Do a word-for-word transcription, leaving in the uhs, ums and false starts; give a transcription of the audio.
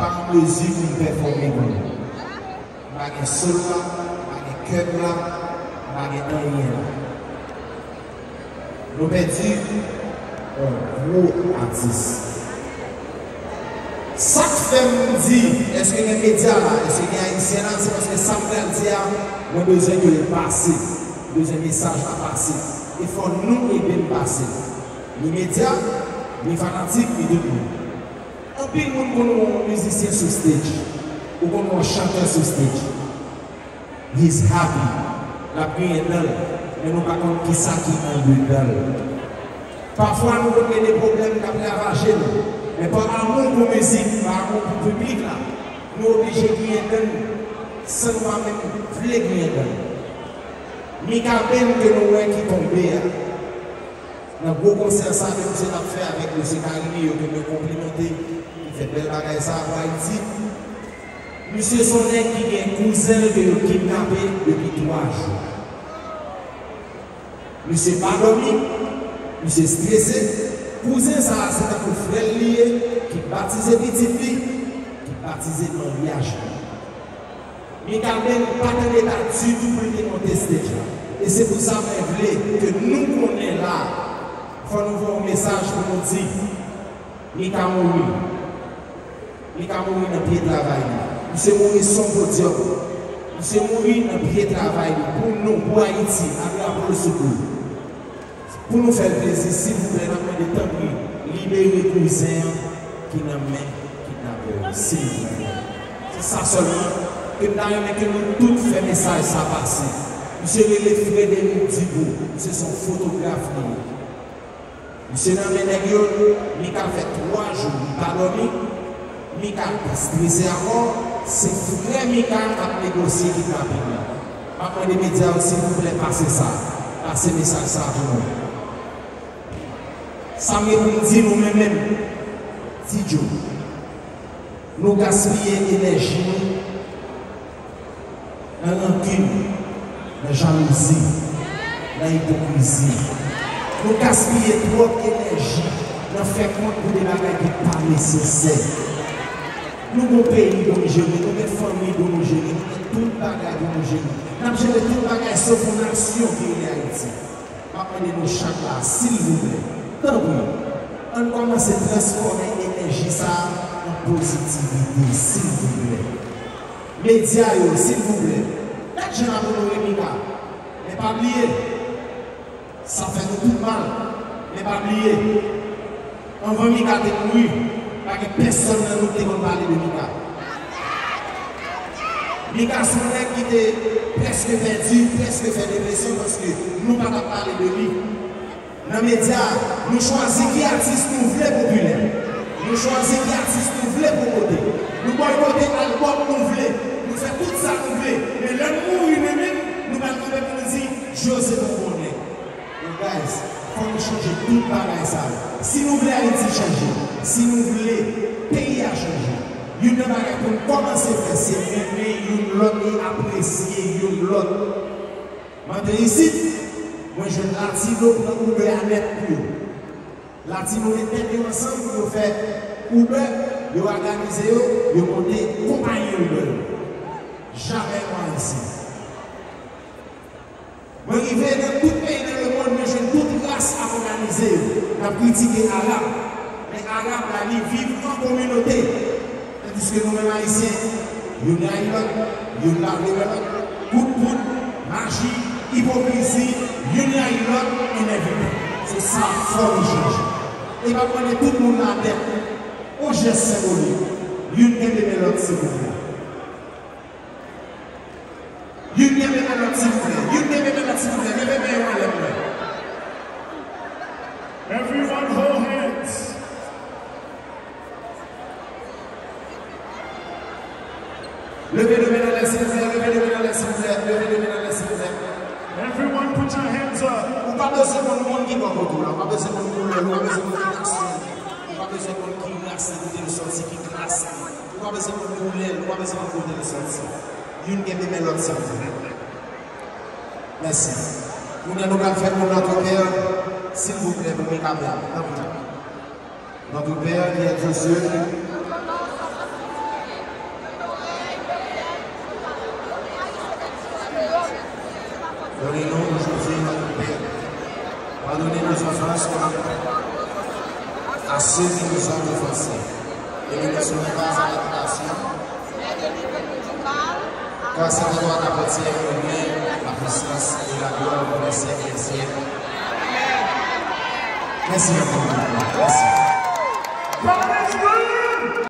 pa an mezi pou m pèfòme pou nou. M pa gen soul la, m pa gen kèb la, m pa gen anyen la. Nou pèdi yon gwo atis. Sa k fè m di, èske gen medya la, èske gen ayisyen la, se paske sa m pral di a, mwen bezwen ke l pase. M bezwen mesaj la pase. E fò nou ede l pase. Ni medya, ni fanatik, ni tout moun. Anpil moun konn wè yon mizisyen sou stage, ou konn wè yon chantè sou stage. He's happy. L ap griyen dan l, men nou pa konn kisa ki andedan l. Pafwa nou konn gen de pwoblèm k ap ravaje nou, men pa amou pou mizik, pa amou pou piblik la, nou oblije griyen dan n san nou pa menm vle griyen dan n. Mikaben ke nou wè ki tonbe a, nan gwo konsè sa ke misye t ap fè avèk mesye Carimi yo ke mwen konplimante, ki fè bèl bagay sa pou Ayiti. Misye se yon nèg ki gen kouzen l ke yo kidnape depi twa jou. Misye pa dòmi, misye strese. Kouzen sa a se tankou frè l li ye, ki batize pitit li, ki batize maryaj li. Mikaben pa t an eta ditou pou l te monte stage la. E se pou sa mwen vle ke nou konnen la, fò nou voye yon mesaj pou nou di, Mika mouri. Mika mouri nan pye travay li. Misye mouri sou podyòm. Misye mouri nan pye travay li. Pou nou, pou Ayiti, ak drapo l sou do l. Pou nou fè l plezi, silvouplè, n ap mande tanpri, libere kouzen an ki nan men kidnapè yo, silvouplè. Se sa sèlman ke m ta renmen ke nou tout fè mesaj sa pase. Misye rele Frederic Dubourg, misye se yon fotograf li ye. Misye nan men nèg yo, Mika fè twa jou li pa dòmi. Mika strese amò, se frè Mika k ap negosye kidnaping nan. M ap mande medya yo silvouplè pase sa, pase mesaj sa pou nou. Sa m gen pou m di nou menm menm, Ti Djo, nou gaspiye enèji nou nan rankin, nan jalouzi, nan ipokrizi. Nou gaspiye twòp enèji nan fè kont pou de bagay ki pa nesesè. Nou gon peyi pou nou jere, nou gen fanmi pou nou jere, nou gen tout bagay pou nou jere. N ap jere tout bagay sof yon nasyon ki rele Ayiti. M ap mande nou chak la, silvouplè, tanpri, ann kòmanse transfòme enèji sa a an pozitivite, silvouplè. Medya yo, silvouplè, gad jan n ap onore Mika. Men pa bliye, sa fè nou tout mal. Men pa bliye, anvan Mika te mouri, pa gen pèsonn nan nou ki te konn pale de Mika. Mika se yon nèg ki te prèske pèdi, prèske fè depresyon paske nou pa t ap pale de li. Nan medya, nou chwazi ki atis nou vle popilè. Nou chwazi ki atis nou vle pwomote. Nou bòykote albòm nou vle. Nou fè tout sa nou vle. Men lè n mouri, nou menm, nou pral kanpe pou nou di, Djo se yon bon nèg. Yo, guys, fò nou chanje tout bagay sa yo. Si nou vle Ayiti chanje, si nou vle peyi a chanje, youn nan bagay pou n kòmanse fè, se renmen youn lòt e apresye youn lòt. M antre isit, mwen jwenn Latino pran Uber a nèt pou yo. Latino met tèt yo ansanm pou yo fè Uber, yo òganize yo, yo monte konpayi Uber yo. Jamè yon Ayisyen. Mwen rive nan tout peyi nan lemonn, mwen jwenn tout ras ap òganize yo. N ap kritike Arab, men Arab la, li viv an kominote. Tandiske nou menm Ayisyen, youn rayi lòt, youn lave men lòt, kout poud, maji, ipokrizi, youn rayi lòt, and everything. Se sa fò nou chanje. E m ap mande tout moun la atè, yon jès senbolik, youn kenbe men lòt, silvouplè. Youn kenbe men lòt, silvouplè. Youn kenbe men lòt, silvouplè. Leve men yo anlè pou mwen. Everyone hold hands. Leve de men anlè, silvouplè. Leve de men anlè, silvouplè. Leve de men anlè, silvouplè. Everyone put your hands up. Ou pa bezwen konn moun ki bò kote w la. Ou pa bezwen konn koulè l. Ou pa bezwen konn ki nasyon li ye. Ou pa bezwen konn ki ras li, kote l sòti, ki klas li. Ou pa bezwen konn koulè l, ou pa bezwen konn kote l sòti. Youn kenbe men lòt, silvouplè. Mèsi. Kounye a nou pral fè pou Notre Père, silvouplè, pou Mikaben, tanpri. Notre Père qui es aux cieux, Pardonnez-nous aujourd'hui notre dette. Pardonnez nos offenses comme à ceux qui nous ont offensés. Et ne nous soumets pas à la tentation, car c'est à toi qu'appartient le règne, la puissance et la gloire pour les siècles des siècles. Mèsi anpil. Mèsi.